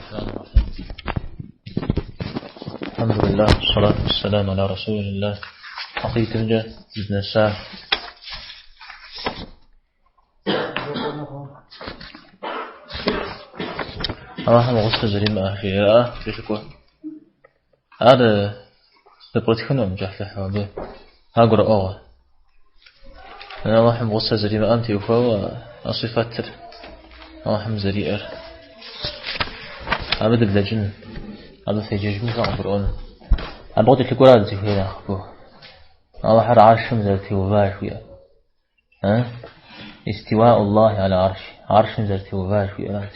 الرحمن الرحيم. الحمد لله والصلاة والسلام على رسول الله. عقيدتمجэ дызнэса. Аллахьым гъусэ зэримыӏэр жиӏа кӏэлъыкӏуэ. Ар зэпкърытхынукъым кӏыхьлӏыхьу абы. Ар гурыӏуэгъуэ. Аллахьым гъусэ зэримыӏэм теухуауэ а сифэтыр Аллахьым зэриӏэр. Абы дыблэкӏын, абы феджэжми фэ къывгурыӏуэну. Абы къыкӏэлъыкӏуэра дызыхуейр нэхъыбэу. Аллахьыр аршым зэрытеува жыхуиӏэр. Истиуа Аллахи аля арш. Аршым зэрытеува жыхуиӏэращ.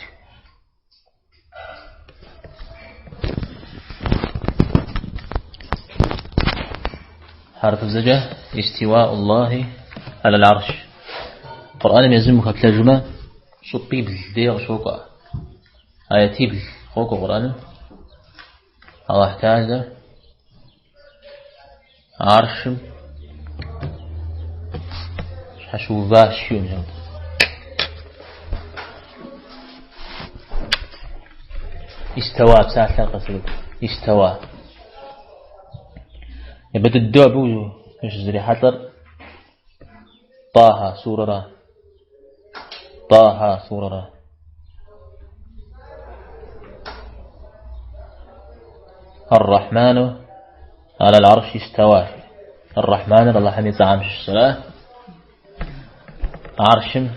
Хьэрыпыбзэкӏэ истиуа Аллахи аля арш. Къурӏэным езым ухэплъэжмэ, щӏыпӏибл дей къыщокӏуэ. Аятибл къокӏуэ Къурӏэным. Аллахь Тэхьэлэ аршым щхьэщыуващ жиӏэу. Истэуа псалъэр къэсэбэп. Истэуа. Ябэ дыдэу абы ущызрихьэлӏэр Тӏаха сурэра. Тӏаха сурэра. Ар-Рахману аля аль-арш истэуа. Ар-Рахманыр Аллахьым и цӏэхэм щыщщ, ара? Аршым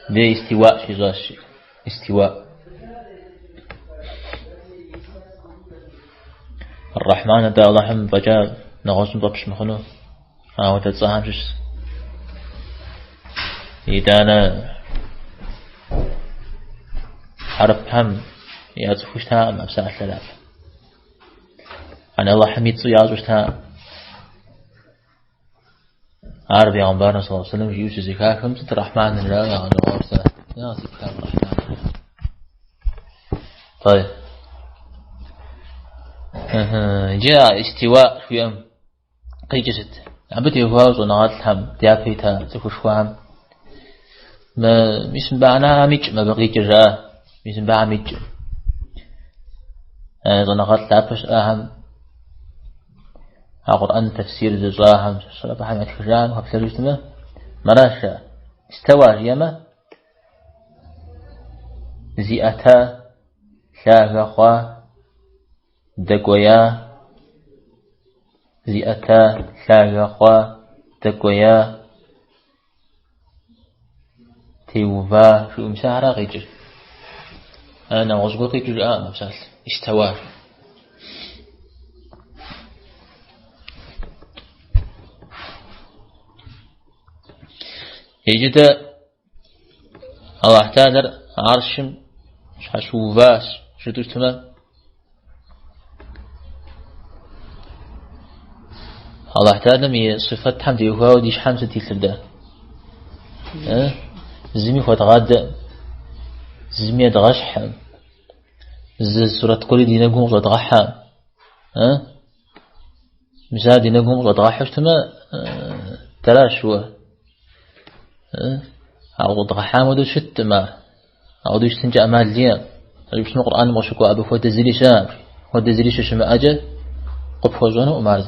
де истиуа щищӏащ. Истиуа. Ар-Рахман атӏэ Аллахьым фӏэкӏа нэгъуэщӏым фӏэпщ мыхъуну ауэдэ цӏэхэм щыщщ. Итӏанэ хьэрыпхэм яцӏыхуу щытакъым а псалъэр абы. Ан Аллахьым и цӏэу ящӏэу щытакъым. Ар бегъымбарым саллаллаху алейхи вассалам жиӏэу щызэхахым, сыт Рахманыр жаӏэу ягъэщӏэгъуауэ щыта. Я сипхам Рахман. طيب. Иджы а истиуа жиӏэм къикӏыр сыт? Абы теухуауэ щӏэныгъэлӏхэм, дяпэ ита цӏыхушхуэхэм мы мис мыбыхэм икӏ, мыбы къикӏыр жаӏэ, мис мыбыхэм икӏ. Щӏэныгъэлӏ япэ щыӏахэм А Къурӏэн тэфсир зыщӏахэм, абыхэм ятхыжахэм хэплъэжу щытмэ, мыращ жаӏэ. Истэуа жиӏэмэ, зиӏэта, лъагэ хъуа, дэкӏуея, зиӏэта, лъагэ хъуа, дэкӏуея, теува жиӏэу мис ахара къикӏыр. Нэгъуэщӏ гуэр къикӏыу жаӏакъым а псалъэ. Истэуа. Иджы дэ Аллахь Тэхьэлэр аршым щхьэщыуващ жытӏэу щытмэ, Аллахь Тэхьэлэм и сыфэтхэм теухуауэ ди щхьэм сыт илъыр дэ? Зыми хуэдгъадэ, зыми едгъэщхьэ, зы сурэт гуэри ди нэгум къыщӏэдгъэхьэ. Мис ар ди нэгум къыщӏэдгъэхьэу щытмэ, дэращ уэ. А къыщӏэдгъэхьам хуэдэу щыткъым ар. Ауэдэу щытынкӏэ ӏэмал иӏэкъым. Жыпщмэ Къурӏэным къыщыкӏуа абы хуэдэ зыри щыӏэкъым. Хуэдэ зыри щыщымыӏэкӏэ къыпхуэщӏэнукъым ар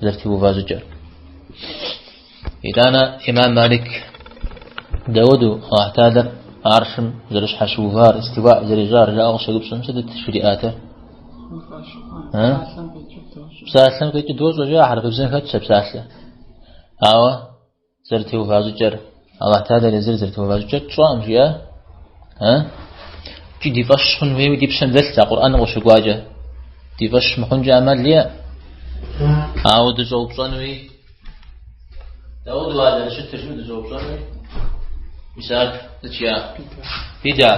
зэрытеува щӏыкӏэр. Итӏанэ Имам Малик дауэду Аллахь Тэхьэлэр аршым зэрыщхьэщыувар, истиуа зэрищӏар жаӏэу къыщеупщӏым сытыт жриӏатэр? Псалъэм къикӏыр дощӏэ жаӏэ, хьэрыпыбзэм хэтщ а псалъэ. Ауэ зэрытеува щӏыкӏэр, Аллахь Тэхьэлэр езыр зэрытеува щӏыкӏэр тщӏэкъым, жиӏа? Икӏи ди фӏэщ хъун хуейуи ди пщэм дэлъщ а Къурӏэным къыщыкӏуакӏэ. Ди фӏэщ мыхъункӏэ ӏэмал иӏэ. Ауэ дыщӏэупщӏэнуи, дауэду ар зэрыщытыр жиӏэу дыщӏэупщӏэнуи, мис ар сыт жиӏа? Бидгьэ.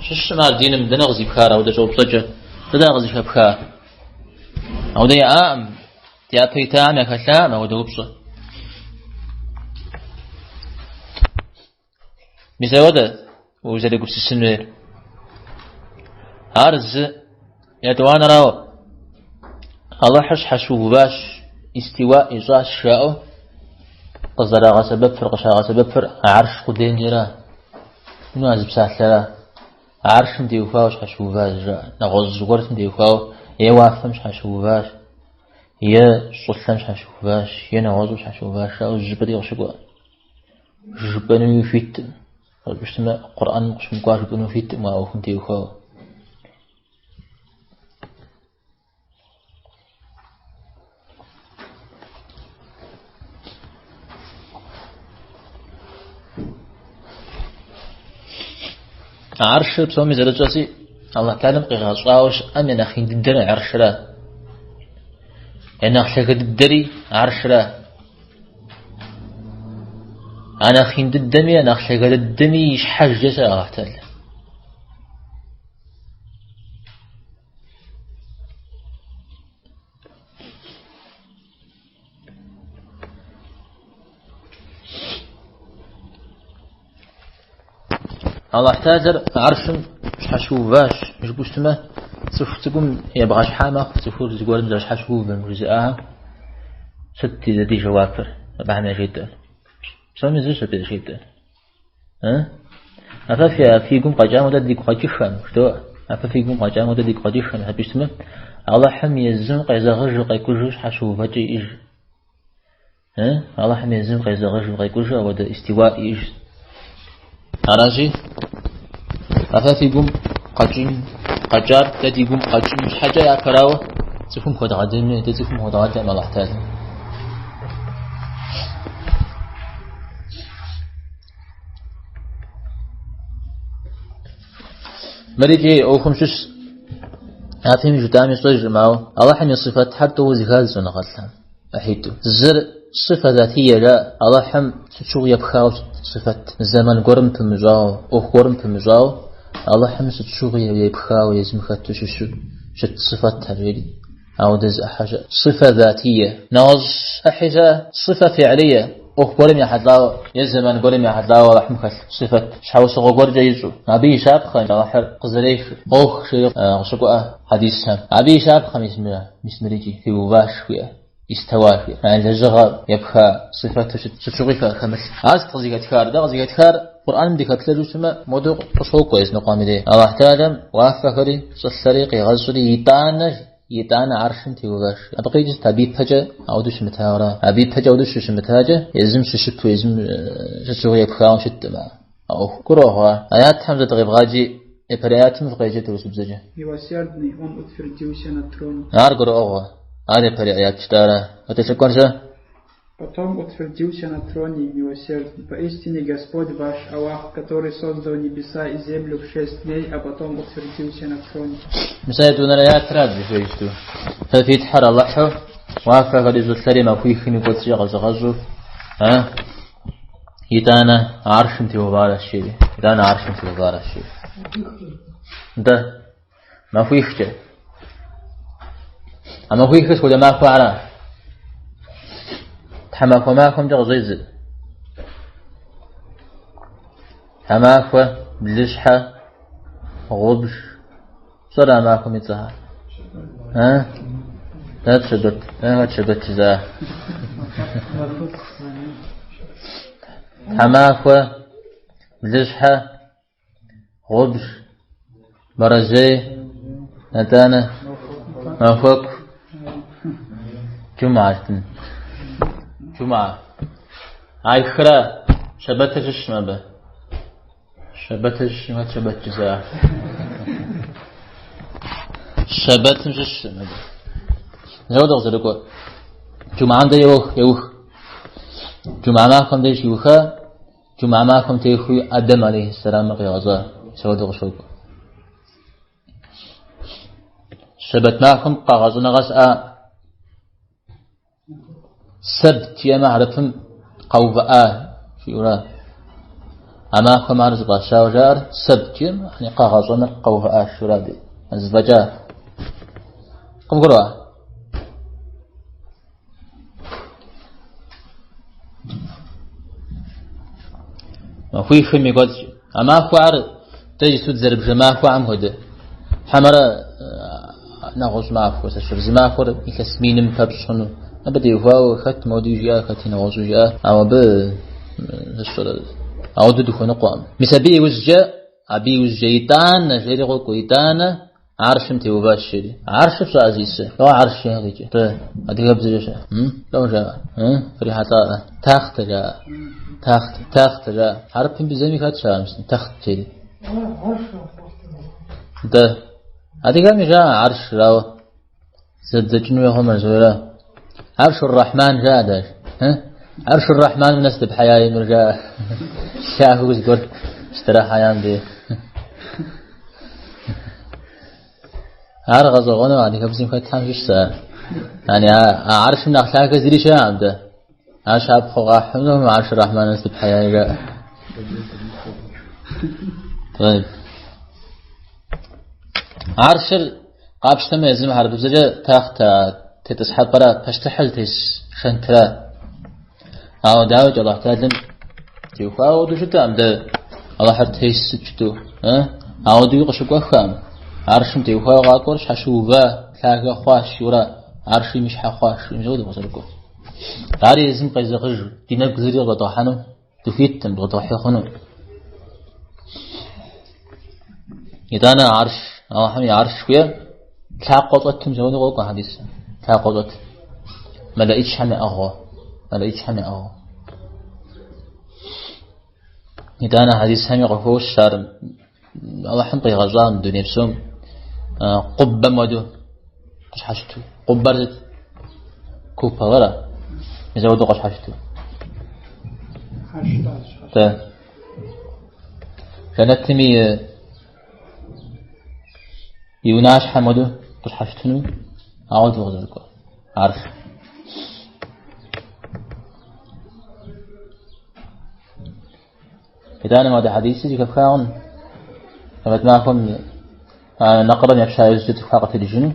Щыщым ар диным дэнэ къызипхар ауэдэ щӏэупщӏэкӏэ? Дэнэ къызыхэпха? Ауэдэ яӏакъым. Япэ итахэм яхэлъакъым ауэдэ упщӏэ. Мис ауэдэ узэрегупсысын хуейр. Ар зы етӏуанэрауэ. Алыхьыр щхьэщыуващ, истиуа ищӏащ жаӏэу къызэрагъэсэбэпыр, къыщагъэсэбэпыр арш къудейм дера. Ну, а зы псалъэра. Аршым теухуауэ щхьэщыуващ, жаӏэ. Нэгъуэщӏ зыгуэрым теухуауэ е уафэм щхьэщыуващ, е щӏылъэм щхьэщыуващ, е нэгъуэщӏым щхьэщыуващ, жаӏэу зы щӏыпӏэри къыщыкӏуэкъым. Жыпӏэнуи хуиткъым. Абы щытмэ, Къурӏэным къыщымыкӏуа жыпӏэну хуиткъым а ӏуэхум теухуауэ. Аршыр псоми зэрытщӏэщи, Аллахь Тэхьэлам къигъэщӏауэ щыӏэм я нэхъ ин дыдэр аршыра. Я нэхъ лъагэ дыдэри аршыра. А нэхъ ин дыдэми, я нэхъ лъагэ дыдэми и щхьэжкӏэ щыӏэ Аллахь Тэхьэлам. Аллахь Тэхьэлар аршым щхьэщыуващ, жыпӏэу щытмэ, цӏыху цӏыкӏум ебгъэщхьа мэхъу, цӏыхур зыгуэрым зэрыщхьэщыувэм жызыӏахэм. Сыт ди жэуапыр абыхэм яжетӏэр? Псоми зыщ абы яжетӏэр. А фэ фи гум къэкӏам хуэдэ дигу къэкӏыххэм, жыдоӏэ. А фэ фи гум къэкӏам хуэдэ дигу къэкӏыххэм, абы щытмэ, Аллахьым езым къезэгъыжу, къекӏужу щхьэщыувэкӏэ иӏэж. Аллахьым езым къезэгъыжу, къекӏужу ауэдэ истиуа иӏэж. Аращи, а фэ фи гум къэкӏын, къэкӏар дэ ди гум къэкӏын щхьэкӏэ япэрауэ цӏыхум хуэдгъэдэнуи, дэ цӏыхум хуэдгъэдэм Аллахь Тэхьэлам. Мыр икӏи ӏуэхум щыщ япэми жытӏами сщӏэжкъым, ауэ Аллахьым и сыфэтхэр тӏууэ зэхадз щӏэныгъэлӏхэм ӏыхьитӏу. Зыр сыфэ затие жаӏэ, Аллахьым сыт щыгъуи епхауэ щыт сыфэт. Зэман гуэрым пымыщӏауэ, ӏуэху гуэрым пымыщӏауэ, Аллахьым сыт щыгъуи епхауэ езым хэту щыщу щыт сыфэтхэр жери. Ауэдэ зы ӏыхьэ щыӏэ. Сыфэ затие. Нэгъуэщӏ ӏыхьи щыӏэ. Сыфэ фиӏлие. ӏуэху гуэрым ехьэлӏауэ е зэман гуэрым ехьэлӏауэ Алыхьым хэлъ сыфэт. Щхьэусыгъуэ гуэркӏэ ищӏу. Абы и щапхъэ Алыхьыр къызэрехыр. Къох жери къыщыкӏуэ хьэдисхэм. Абы и щапхъэ мис мыра, мис мырикӏи, теуващ жиӏэ, истэуа жиӏэ. А лэжьыгъэ епха сыфэту щыт, сыт щыгъуи хэмылъ. Ар сыт къызыхэтхар? Дэ къызыхэтхар Къурӏэным дыхэплъэжу щытмэ, модэу къыщокӏуэ языныкъуэм и дей. Аллахь Тэхьэлам уафэхэри, щӏылъэри къигъэщӏри, итӏанэ, итӏанэ аршым теуващ. Абы къикӏыр сыт? Абы ипэкӏэ ауэдэу щымытауэра? Абы ипэкӏэ ауэдэу щыщымытакӏэ, езым щыщыту, езым сыт щыгъуи епхауэ щыткъым а ӏуэху. Гурыӏуэгъуа? Аятхэм зэ дыкъевгъаджи, япэрей аятым фыкъеджэт урысыбзэкӏэ. Милосердный, он утвердился на троне. Ар гурыӏуэгъуэ. Ар япэрей аят жытӏара? Къыкӏэлъыкӏуэр-щэ? Потом утвердился на троне милосердный. Поистине Господь ваш Аллах, который создал небеса и землю в 6 дней, а потом утвердился на троне. Мис а етӏуанэрей аятра дызыхуеищту. Фэ фи Тхьэр Аллахьу, уафэхэри щӏылъэри махуихым и кӏуэцӏкӏэ къэзыгъэщӏу, а? Итӏанэ аршым теуваращ жери. Итӏанэ аршым теуваращ жери. Нтӏэ, махуихкӏэ. А махуихыр сыт хуэдэ махуэ ара? Тхьэмахуэ махуэмкӏэ къыщӏедзэ. Тхьэмахуэ, блыщхьэ, гъубж. Пщӏэрэ а махуэм и цӏэхэр? А? Хэт щэбэт? Хэт щэбэт жызыӏа? Тхьэмахуэ, блыщхьэ, Гъубж, бэрэжьей, атӏанэ, махуэку, джума жытӏэн. Джума. Айхра, щэбэтыр щыщым абы. Щэбэтыр щыщым хэт щэбэт жызыӏа? Щэбэтым щыщым абы. Зэуэдэ къызэрыкӏуэр. Джумам дэ еух, еух. Джума махуэм деж щиуха, Джума махуэм техуи Адэм алейхьэссэламыр къигъэщӏа, мис ауэдэу къыщокӏуэ. Щэбэт махуэм къэгъэщӏыныгъэ щыӏа сэбт жиӏэмэ хьэрыпым къэувыӏа жиӏэура. А махуэм ар зыфӏащауэ жаӏэр сэбт жиӏэмэ, къэгъэщӏыныр къэувыӏа жиӏэура зэфӏэкӏа. Къывгурыӏуа? Махуихым и кӏуэцӏ. А махуэхэр дэ иджыпсту дызэрыбжэ махуэхэм хуэдэ. Хьэмэрэ нэгъуэщӏ махуэ, сэ зы махуэр илъэс миным пэпщӏ хъуну. Абы теухуауэ хэт моду жиӏа, хэти нэгъуэщӏу жиӏа. Ауэ абы ауэдэу дыхуэныкъуэкъым. Мис абы иужькӏэ. Абы иужькӏэ итӏанэ, жери къокӏуэ, итӏанэ аршым теуващ, жери. Аршыр пщӏа зисыр? Лӏо арш жаӏэ къикӏыр? Тӏэ, адыгэбзэкӏэ щыӏэ? Лӏо жаӏэ? Фрихьэлӏаӏэ? Тахътэ жаӏэ. Тахътэ, тахътэ жаӏэ. Хьэрыпым бзэми хэтщ ар, тахът жери. Тӏэ, адыгэми жаӏэ арш жауэ. Зэдзэкӏыну ехъумэ, зуера. Аршур Рахман жаӏэ даже. Аршур Рахманым нэс дэпхьеяи мыр жаӏэ. Лъагэу зыгуэр щыдрахьеям де. Ар гъэщӏэгъуэну адыгэбзэм хэтхэм щыщщ ар. Яни а аршым нэхъ лъагэ зыри щыӏэкъым дэ. Ар щапхъэу къахьыну Аршур Рахман нэс дэпхьеяи жаӏэ. طيب. Аршыр Къапщтэмэ, езым хьэрыпыбзэкӏэ тахътэ тетӏысхьэпӏэрэ пащтыхьыр зытес шэнтрэ. Ауэ дауикӏ Аллахь Тэхьэлэм теухуауэ ауэдэу щытэкъым дэ Аллахьыр тес сыт жытӏэу. Ауэдэуи къыщыкӏуэххэкъым. Аршым теухуауэ къакӏуэр щхьэщыува лъагэ хъуащ, жиӏэурэ аршым и щхьэ хъуащ, мис ауэдэу къызэрыкӏуэр. Ар езым къезэгъыж ди нэгу зыри къыщӏэдгъэхьэну дыхуиткъым, бгъэдгъэхьи хъуну. Итӏанэ арш, Аллахьым и арш жыхуиӏэр лъакъуэ щӏэтым мис ауэдэу къокӏуэ хьэдисым. Лъакъуэ щӏэт. Мэлэӏичхэм яӏыгъыу. Мэлэӏичхэм яӏыгъыу. Итӏанэ хьэдисхэми къыхощ ар Аллахьым къигъэщӏам дуней псом къуббэм хуэдэу къыщхьэщыту. Къуббэр сыт? Куполыра? Мис ауэдэу къыщхьэщыту. Дэ. Жэнэтым и унащхьэм хуэдэу къыщхьэщытыну ауэдэу къызэрыкӏуэр. Арш. Итӏанэ модэ хьэдисыр зэхэфхакъым. Къемэт махуэм нэкъырэм епща иужькӏэ цӏыхухэр къэтэджыжыну.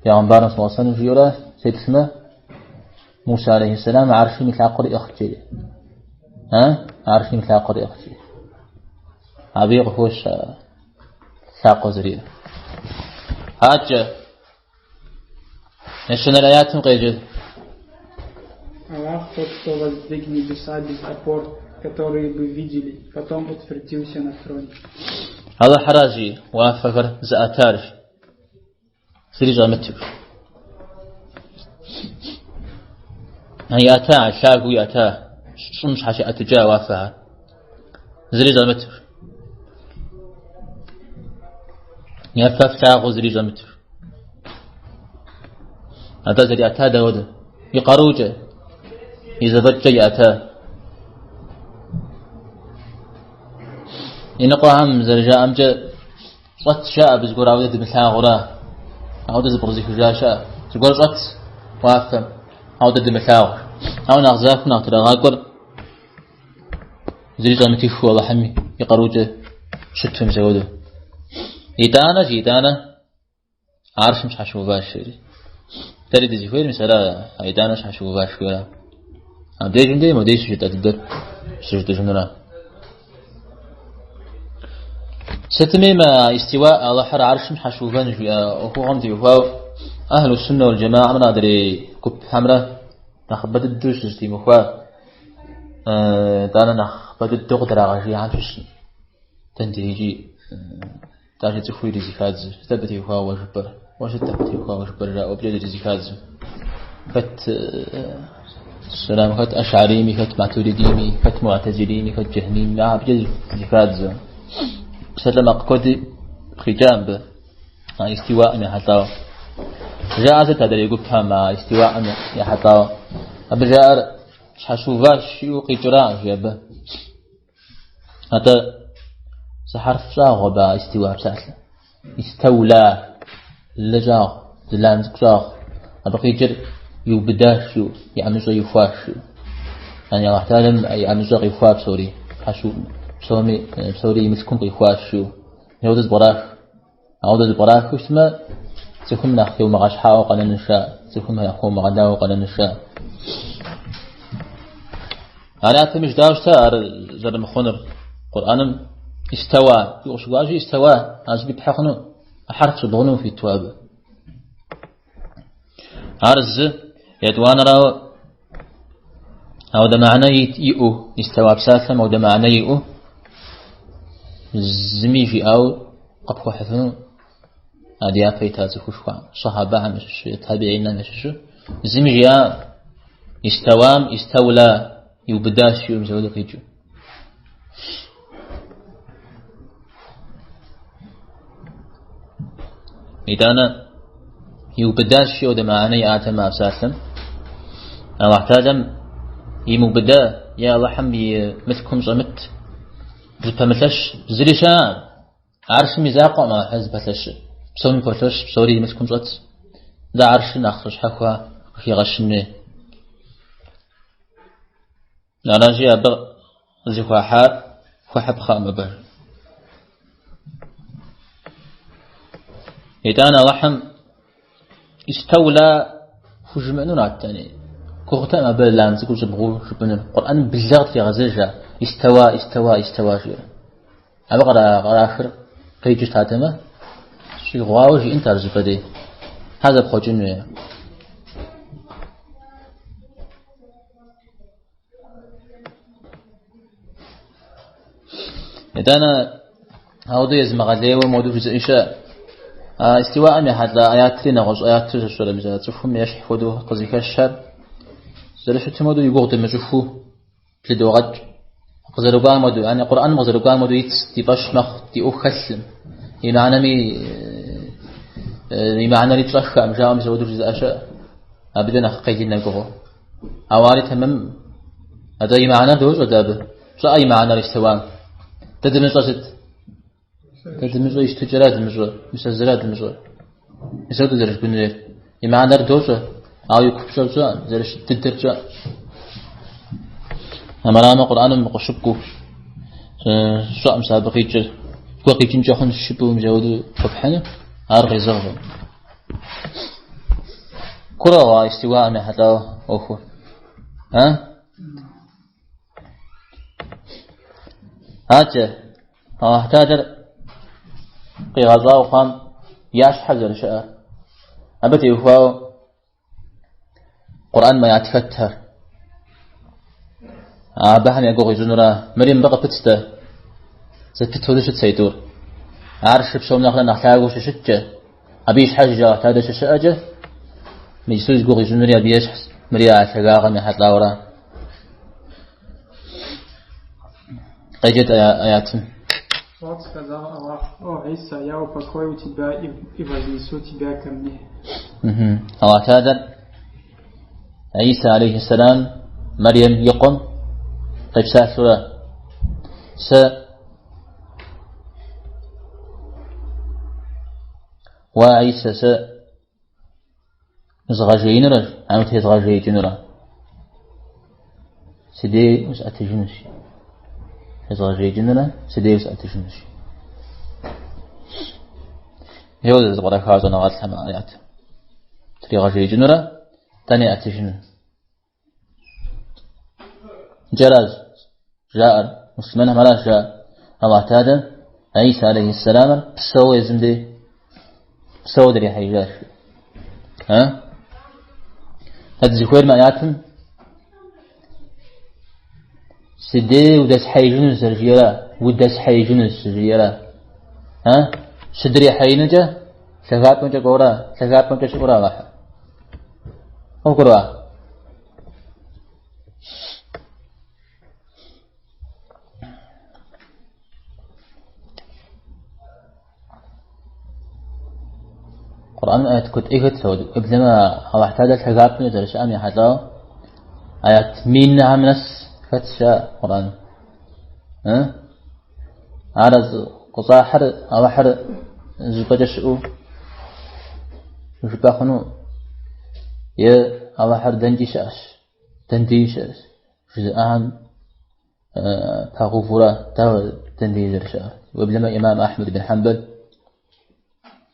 Пегъэмбарым саллаллаху алейхи вассалам жиӏэурэ сеплъмэ, Муса алейхи сэлам аршым и лъакъуэр иӏыгът жери. Аршым и лъакъуэр иӏыгът жери. Абыи къыхощ лъакъуэ зэриӏэр. Адэкӏэ ещанэрэ аятым къеджэ. Аллах тот, кто воздвиг небеса без опор, которые бы видели, потом утвердился на троне. Аллахьыращ уафэхэр зыӏэтар. Зыри щӏэмыту. Иӏэта, лъагэу иӏэта, щӏым щхьэщиӏэтыкӏа уафэхэр. Зыри щӏэмыту. Е фэ флъагъуу зыри щӏэмыту. Атӏэ зэриӏэта дауэдэ? И къарукӏэ, и зэфӏэкӏкӏэ иӏэта. Иныкъуэхэм зэрыжаӏэмкӏэ щӏэт жаӏэ абы зыгуэр ауэдэ дымылъагъурэ, ауэдэ зыпкърызыхыжа щыӏэ. Зыгуэр щӏэт уафэм, ауэдэ дымылъагъу. Ауэ нэхъ захуэу нэхъ трагъакӏуэр зыри щӏэмытыхыу Алыхьым и къарукӏэ щыту мис ауэдэу. Итӏанэ, жи, итӏанэ аршым щхьэщыуващ, жери. Дэри дызыхуейр мис ара, а итӏанэ щхьэщыуващ, жиӏэра. Абдежым дей модей щыжытӏа дыдэр щыжытӏыжынура. Сытми мы истиуа Алыхьыр аршым щхьэщыувэн жиӏэ ӏуэхугъуэм теухуауэ Ахьлу Суннэ уал Джамаамрэ адрей гупхэмрэ нэхъыбэ дыдэу щызэтемыхуа, итӏанэ нэхъыбэ дыдэу къыдрагъэжеяхэм щыщщ. Дэнэ икӏи даже цӏыхур иризэхадзыр. Сыт абы теухуауэ уэ жыпӏэр? Уэ сыт абы теухуауэ жыпӏэр жаӏэу абыкӏэ иризэхадзыр. Хэт сэлам, хэт Ашарийми, хэт Матуридийми, хэт Муатазилийми, хэт Джэхмийми, абыкӏэ зэхадзэ. Псалъэмакъ куэди къикӏа мыбы а истиуаӏым ехьэлӏауэ. Жаӏэр сыт адрей гупхэм а истиуаӏым ехьэлӏауэ? Абы жаӏэр щхьэщыуващ жиӏэу къикӏыраӏым, жи абы. Атӏэ зы хьэрф щӏагъу абы а истиуа псалъэ. Истэула лы щӏагъу, зы лам цӏыкӏу щӏагъу. Абы къикӏыр иубыдащ жиӏэу, и ӏэмыщӏэ ихуащ жиӏэу. Яни Аллахь Тэхьэлам и ӏэмыщӏэ къихуа псори, щхьэщыу псоми, псори и мылъкум къихуащ жиӏэу. Ауэдэ зыпкърах. Ауэдэ зыпкърахыу щытмэ, цӏыхум нэхъ теумыгъэщхьауэ къэнэну жаӏэ, цӏыхум нэхъ хуомыгъэдауэ къэнэну жаӏэ. Ар япэми жытӏауэ щыта ар зэрымыхъунур. Къурӏэным истэуа, къыщыкӏуащи истэуа, ар щӏыпӏи пхьы хъуну, хьэрф щӏыбгъуну хуиту абы. Ар зы, етӏуанэрауэ, ауэдэ мыхьэнэ иӏэу, истэуа псалъэм ауэдэ мыхьэнэ иӏэу. зыми жиӏауэ къыпхуэхьыфыну а ди япэ ита цӏыхушхуэхэм, сэхьабэхэм ящыщу, е табиинхэм ящыщу, зыми жиӏакъым. Истэуам истэула иубыдащ жиӏэу мис апхуэдэу къикӏыу. Итӏанэ иубыдащ жиӏэу дэ мыхьэнэ иӏатэмэ а псалъэм. Аллахь Тэхьэлам имыубыда е Аллахьым и мылъкум щӏэмыт зыпэмылъэщ зыри щыӏэкъым. Аршым и закъуэкъым Аллахьыр зыпэлъэщыр. Псоми полъэщ, псори и мылъкум щӏэтщ. Дэ аршыр нэхъ щхьэхуэ къыхигъэщын хуей. Аращи, абы зыхуахьар хуэхьыпхъэкъым абы. Итӏанэ Алыхьым истэула хужымыӏэнурат, яни гугъутэкъым абы лам цӏыкӏур щӏыбгъуу жыпӏэнур. Къурӏэным блэ къытрегъэзэжа, истэуа, истэуа, истэуа жиӏэр. Абы кърахыр къикӏыу щытатэмэ, щӏигъуауэ жиӏэнт ар зыщӏыпӏэ дей. Хьэ зэпхъуэкӏын хуей. Итӏанэ ауэдэу езымыгъэлейуэ модэу жызыӏэн щыӏэ. А истиуаӏэм ехьэлӏа аятри нэгъуэщӏ аятыр зыщӏэрэ мис а цӏыхум ещхь хуэдэу къызыхэщхэр зэрыщытым хуэдэу и гугъу дымыщӏыхуу блыдогъэкӏ. Къызэрыкӏуам хуэдэу, яни Къурӏэным къызэрыкӏуам хуэдэу итщ, ди фӏэщ мэхъу, ди ӏуэху хэлъым. И мыхьэнэми и мыхьэнэри тщӏэххэкъым, жаӏэу мис апхуэдэу жызыӏэ щыӏэ. Абыкӏэ нэхъ къелын я гугъэу. Ауэ ари тэмэм. Атӏэ и мыхьэнэр дощӏэ дэ абы. Тщӏэӏэ и мыхьэнэр истэуам. Дэ дымыщӏэ сыт? Дэ дымыщӏэ и щытыкӏэра дымыщӏэ, мис а зыра дымыщӏэ. Мис апхуэдэу зэрыжыпӏэн хуейр. И мыхьэнэр дощӏэ, ауэ и купщӏэр тщӏэкъым, зэрыщыт дыдэр тщӏэкъым. Армырамэ Къурӏэным къыщыкӏуэу сщӏэкъым сэ абы къикӏыр. Гуэ къикӏынкӏэ хъунщ жыпӏэу мис апхуэдэу хуэпхьыну, ар къезэгъкъым. Гурыӏуа истиуаӏэм ехьэлӏауэ ӏуэхур? А? Адэкӏэ, Аллахь Тэхьэлар къигъэщӏауэ хъуам я щхьэ зэрыщыӏэр. Абы теухуауэ Къурӏэным аят хэтхэр. Абыхэм я гугъу ищӏынура? Мыри мыбы къыпытщ-тӏэ. Зэпыту щытщ аитӏур. Аршыр псом нэхърэ нэхъ лъагэу щыщыткӏэ, абы и щхьэжкӏэ Аллахь Тэхьэлар щыщыӏэкӏэ, иджыпсту зи гугъу ищӏынури абы ещхьщ, мыри а лъагагъэм ехьэлӏауэра. Къеджэт аятым. Вот сказал Аллах, о Иса, я упокою тебя и вознесу тебя ко мне. Аллах Тэхьэлар Иса алейхиссалам Мэрием и къуэм къепсалъэурэ сэ уэ Иса сэ узгъэжеинурэщ, ар утезгъэжеикӏынурэ. Си дей усӏэтыжынущ. Тезгъэжеикӏынурэ си дей усӏэтыжынущ. Еуэ зэпкъраха щӏэныгъэлӏхэм аят. Тригъэжеикӏынурэ тӏэни ӏэтыжыну. Джэращ жаӏэр, муслъымэнхэм аращ жаӏэр. Аллахь Тэхьэлам Иса алейхиссаламыр псэууэ езым дей псэууэ дрихьеижащ. А? Дэ дызыхуейр мы аятым си дей удэсхьеижынущ зэрыжиӏэра, удэсхьеижынущ зэрыжиӏэра. А? Щыдрихьеинукӏэ лъагапӏэмкӏэ кӏуэура, лъагапӏэмкӏэ щыӏура Аллахьыр. Къывгурыӏуа? Къурӏэным аят куэд ӏей хэтщ ауэдэу. Уеблэмэ Аллахь Тэхьэлар лъагапӏэмкӏэ зэрыщыӏэм ехьэлӏауэ аят минхэм нэс хэтщ а Къурӏэным. Ар къыщӏахьыр Аллахьыр зыщӏыпӏэкӏэ щыӏэу жыпӏэ хъуну е Аллахьыр дэнкӏи щыӏэщ, дэн дей щыӏэщ жызыӏахэм пагъэувурэ дауэ дэн дей зэрыщыӏэр. Уеблэмэ имам Ахьмэд бин Хьэмбэл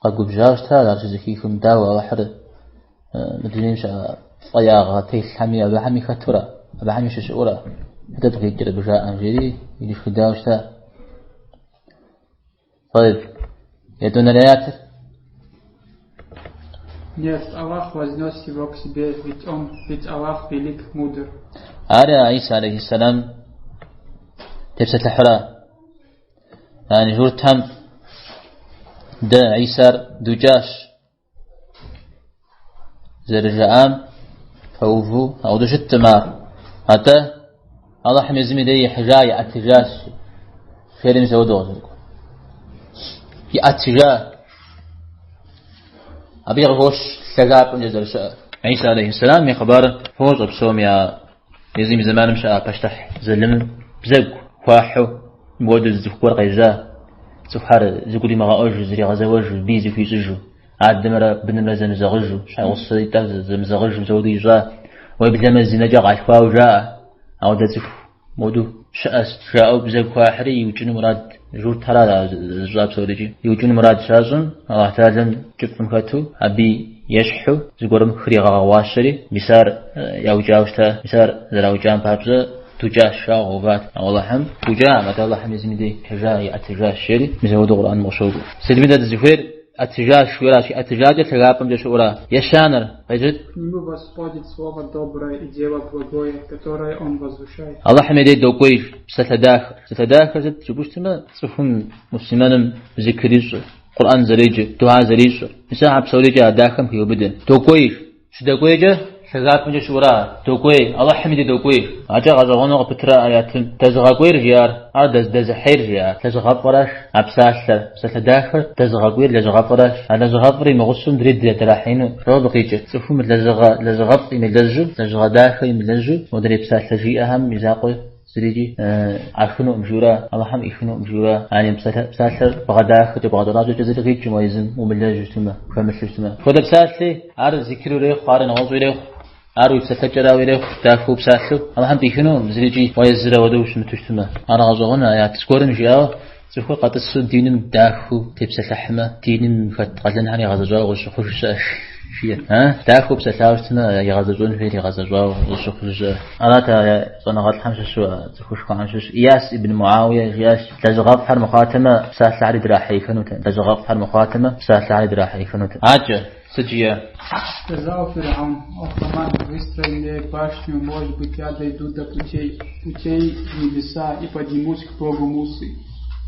къэгубжьауэ щыта ар щызэхихым, дауэ Аллахьыр мы дунейм щыӏэ фӏеягъэ телъхэми абыхэми хэтурэ, абыхэми щыщыӏэурэ, сыт абы къикӏыр абы жаӏэм, жери иришхыдауэ щыта. طيب етӏуанэрей аятыр. Нет, Аллах вознес его к себе, ведь он, ведь Аллах велик, мудр. Ар Иса алейхиссалам тепсэлъыхьыра. Яни журтхэм дэ Исар дукӏащ зэрыжаӏам пэуву ауэдэу щыткъым ар. Атӏэ Алыхьым езым и дей ихьыжа, иӏэтыжащ. Жери мис ауэдэу къызэрыкӏуэр. Иӏэтыжа. Абы къыхощ лъагапӏэмкӏэ зэрыщыӏэр. Иса алейхьиссэлам и хъыбарыр фощӏэ псоми а езым и зэманым щыӏа пащтыхь залымым бзэгу хуахьу мыуэду зы цӏыху гуэр къежьа, цӏыхухэр зыгуримыгъэӏуэжу, зригъэзэуэжу, бий зыхуищӏыжу, адэмрэ бынымрэ зэмызэгъыжу, щхьэгъуситӏыр зэмызэгъыжу мис ищӏа, уеблэмэ зинэкӏэ къалъхуауэ жаӏэ, ауэдэ цӏыху моду щыӏэс жаӏэу бзэгу хуахьри иукӏыну мурад, журтхэр ара зыщӏа псорикӏи, иукӏыну мурад щащӏым, Аллахь Тэхьэлэм кӏыфӏым хэту, абы ещхьу зыгуэрым хригъэгъэгъуащэри, мис ар яукӏауэ щыта, мис ар зэраукӏам папщӏэ дукӏащ жаӏэу гъэуват. Ауэ Аллахьым дукӏакъым, атӏэ Аллахьым езым и дей ихьыжа, иӏэтыжащ, жери мис ауэдэу Къурӏэным къыщокӏуэ. Сытми дэ дызыхуейр ӏэтыжащ жиӏэращ, иӏэтыжакӏэ лъагапӏэмкӏэ щыӏэура. Ещанэр, къеджэт. К нему восходит слово доброе и дело благое, которое он возвышает. Аллахьым и дей докӏуей псалъэ дахэр. Псалъэ дахэр сыт жыпӏэу щытмэ, цӏыхум муслъымэным зикр ищӏыр, Къурӏэн зэреджэр, дуа зэрищӏыр. Мис ахэр псорикӏи а дахэм хеубыдэ. Докӏуей. Щыдэкӏуейкӏэ лъагапӏэмкӏэ щыӏэура, докӏуей, Алыхьым и дей докӏуей. Акӏэ гъэщӏэгъуэну къыпытрэ аятым дэзыгъэкӏуейр жиӏар, ар дэзыхьейр жиӏар, лэжьыгъэфӏыращ а псалъэр, псалъэ дахэр дэзыгъэкӏуейр лэжьыгъэфӏыращ. А лэжьыгъэфӏыр имыгъусэу мыдрей драхьеину дауэ абы къикӏыр? Цӏыхум лэжьыгъэ, лэжьыгъэфӏ имылэжьу, лэжьыгъэ дахэ имылэжьу, модрей псалъэ жиӏэхэм и закъуэ Зырикӏи ӏахынукъым жиӏэура, Алыхьым ӏихынукъым жиӏэура, яни псалъэр бгъэдахэкӏэ, бгъэщӏэращӏэкӏэ зыри къикӏым уэ езым умылэжьу щытмэ, пхэмылъу щытмэ. Хуэдэ псалъи, ар зикру ирехъу, ар нэгъуэщӏу ирехъу, ар уи псэлъэкӏэрауэ ирехъу, дахэу псалъэу, Алыхьым пӏихынукъым зырикӏи уэ езыр ауэдэу ущымыту щытмэ. Ар гъэщӏэгъуэн аят зыгуэрым жиӏауэ, цӏыхур къэтӏысу диным дахэу тепсэлъыхьмэ, диным хэт къалэнхэр игъэзэщӏауэ къыщыхъуж щыӏэщ. Жиӏэ. А? Дахэу псэлъауэ щытмэ, игъэзэщӏэн хуейр игъэзэщӏауэ къыщыхъуж щыӏэ. Арат а щӏэныгъэлӏхэм щыщу, а цӏыхушхуэхэм щыщ. Ияс ибн Муауие жиӏащ, лэжьыгъэфӏхэр мыхъуатэмэ, псалъэхэри драхьеихэнут. Лэжьыгъэфӏхэр мыхъуатэмэ, псалъэхэри драхьеихэнут. Акӏэ, сыт жиӏэ? Сказал Фиргьаун: О Хаман, выстрой мне башню, может быть, я дойду до путей, путей в небеса и поднимусь к Богу Мусы.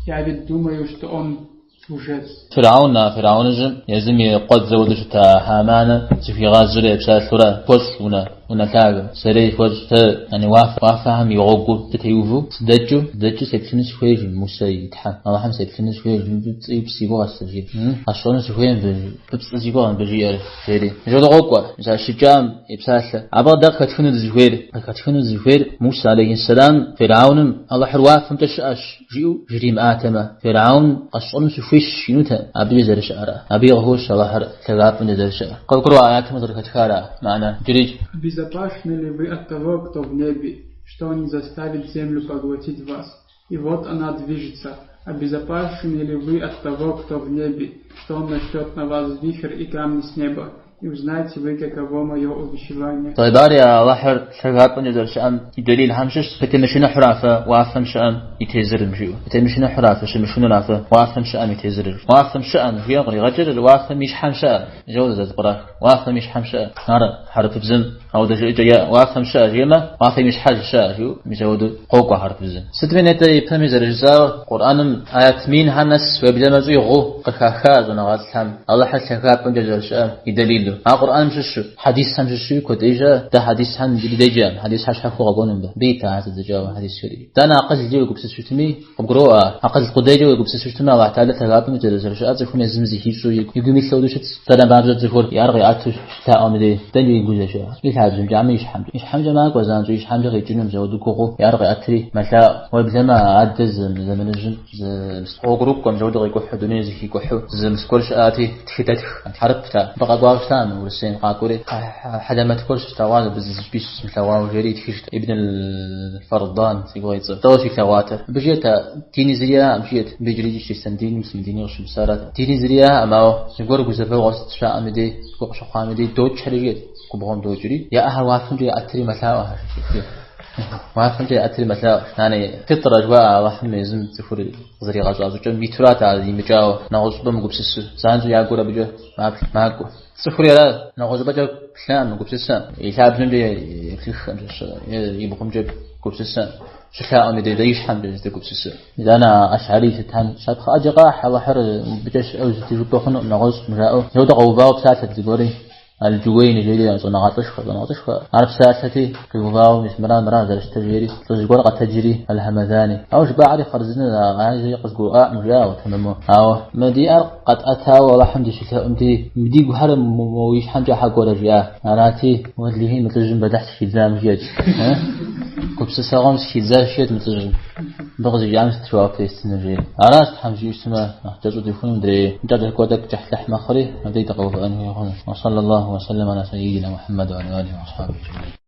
Я ведь думаю, что он лжец. Фиргьаун, а фиргьауныжьым езым и къуэдзэ хуэдэу щыта Хаманэ зыхуигъазэурэ епсалъэурэ хуэщӏ унэ, унэ лъагэ, сэрей хуэщӏ, сэ яни уафэхэм и гъуэгур сытеувэу, сыдэкӏыу, сыдэкӏыу сеплъыну сыхуейщ, Мусэ и Тхьэм, Алыхьым сеплъыну сыхуейщ, мыбы пцӏы иупс си гугъэщ сэ, жиӏэр. Къэсщӏэну сыхуейм мыбы, мыбы пцӏы си гугъэ мыбы жиӏэр, жери. Жэуэ къокӏуэ, мис а щыкӏам и псалъэ. Абы дэ къыхэтхыну дызыхуейр, къыхэтхыну дызыхуейр Мусэ алейхьиссэлам Фиргьауным Алыхьыр уафэмкӏэ щыӏэщ, Жиӏэу жримыӏатэмэ, Фиргьаун къэсщӏэну сыхуейщ жиӏэнутэкъым, абыкӏэ зэрыщыӏэр. Абы къыхощ Алыхьыр лъагапӏэмкӏэ зэрыщыӏэр. Къывгурыӏуа аятым къызэрыхэтхара мыхьэнэр иджыри? Обезопасны ли вы от того, кто в небе, что он не заставит землю поглотить вас? И вот она движется. Обезопасны ли вы от того, кто в небе, что он нашлет на вас вихрь и камни с неба? И узнаете вы, каково мое увещевание. Тӏэйб, ари Алыхьыр лъагапӏэмкӏэ зэрыщыӏэм и дэлилхэм щыщщ, фытемышыныхьура фэ уафэм щыӏэм и тезырым, жиӏэу. Фытемышыныхьура, фыщымышынура фэ уафэм щыӏэм и тезырыр. Уафэм щыӏэм, жиӏэм къригъэкӏыр уафэм и щхьэм щыӏэ, жэуэ зэзэпкърах. Уафэм и щхьэм щыӏэ. Ар хьэрыпыбзэм ауэдэ жыӏэкӏэ иӏэ. Уафэм щыӏэ жиӏэмэ, уафэм и щхьэж щыӏэ, жиӏэу мис ауэдэу къокӏуэ хьэрыпыбзэм. Сытми нетӏэ ипэми зэрыжысӏауэ, Къурӏэным аят минхэм нэс уеблэмэ щӏигъуу къыхаха щӏэныгъэлӏхэм Алыхьыр лъагапӏэмкӏэ зэрыщыӏэм и дэлилу. Ар Къурӏэным щыщу, хьэдисхэм щыщуи куэд ӏей щыӏэ. Дэ хьэдисхэм иджыри деджэкъым, хьэдисхэр щхьэхуэу къэкӏуэну мыбы. Мыбы ит ахэр зэдзэкӏауэ хьэдисхэри. Итӏанэ акъылкӏэ уегупсысу щытми, къыбгуроӏуэ ар. Акъыл къудейкӏэ уегупсысу щытмэ, Алыхь Тэхьэлэ лъагапӏэмкӏэ зэрыщыӏэр цӏыхум езым зыхищӏэу и гум илъ хуэдэу щытщ. Псалъэм папщӏэ цӏыхур и ӏэр къиӏэту щылъаӏуэм дей, дэнкӏэ и гур здэщыӏэр? И лъабжьэмкӏэ, амэ и щхьэмкӏэ. И щхьэмкӏэ макӏуэ занщӏэу, и щхьэмкӏэ къикӏыну мис ауэдэу гугъуу и ӏэр къеӏэтри мэлъаӏуэ. Уеблэмэ адэ зэманыжьым зы гъуэгурыкӏуэм мис ауэдэу къикӏухьу, дунейр зэхикӏухьу зы мыс гуэр щыӏати, тхыдэтх, хьэрыпт ар. Мыбы къэкӏуауэ щытам, Урысейм къакӏуэри, хьэлэмэт гуэр щыслъэгъуащ, абы зыщӏыпӏи щысмылъэгъуауэ жери итхыжт. Ибн аль-Фардан си гугъэ и цӏэр. Дауэ щилъэгъуатэр? Абы жиӏэрт, а дини зыри яӏэкъым, жиӏэрт. Мыбы иджыри чристэн дини, муслъымэн дини къыщымысарат. Дини зыри яӏэкъым, ауэ зыгуэр гузэвэгъуэ сыт щаӏэм и дей, зыгуэр къыщыхъуам и дей докӏхэри, жиӏэрт, губгъуэм докӏри, я ӏэхэр уафэмкӏэ яӏэтри мэлъаӏуэхэр, жиӏэрт. Уафэмкӏэ яӏэтри мэлъаӏуэ. Итӏанэ фитӏрэ жыхуаӏэ Алыхьым езым цӏыхур къызэригъэщӏа щӏыкӏэм итурат ар имыкӏауэ, нэгъуэщӏыпӏэ мыгупсысу. Занщӏэу я гур абыкӏэ маплъ, макӏуэ. Цӏыхури ара, нэгъуэщӏыпӏэкӏэ плъэкъым, мыгупсысэкъым. И лъабжьэмкӏэ еплъыхкъым, е и бгъумкӏэ гупсысэкъым. Щылъаӏуэм и деж и щхьэмкӏэ зыдэгупсысэр. Итӏанэ Ашӏари сытхэм щапхъэ ӏэджэ къахь, Алыхьыр мыбыкӏэ щыӏэу зыти жыпӏэ хъунукъым, нэгъуэщӏкъым жаӏэу. Ауэдэ къэувауэ псалъэт зыгуэри. Аль-Джуэйни жери щӏэныгъэлӏышхуэ, щӏэныгъэлӏышхуэ. Ар псалъэти, къиувауэ, мис мыра, мыра зэрыщытыр жери, лӏыжь гуэр къэтэджри, Аль-Хьэмэдани. Ауэ жыпӏахэри хъарзынэ, ар зэи къызгурыӏуакъым, жиӏауэ тэмэму. Ауэ мы ди ӏэр къэтӏэтауэ Алыхьым дыщылъэӏум дей, мы дигухэр мо ищхьэмкӏэ щхьэ кӏуэрэ, жиӏа. Арати, уэлэхьи, мы лӏыжьым бэлыхь сыхидзам, жиӏэт. Гупсысэгъуэм сыхидзащ, жиӏэт мы лӏыжьым. Мыбы къызжиӏам сыт жэуап естыну, жери. Аращ Тхьэм жиӏэу щытмэ, нэхъ кӏэщӏу дыхуну, мыдрей кӏэщӏ тӏэкӏу кӏыхьлӏыхь мэхъури, абдеж дыкъэувыӏэн хуей хъуну. Уэ саллаллаху уэ сэллэм аля сайидина Мухьэммэд уа аля алихи уа асхьабихи аджмаин.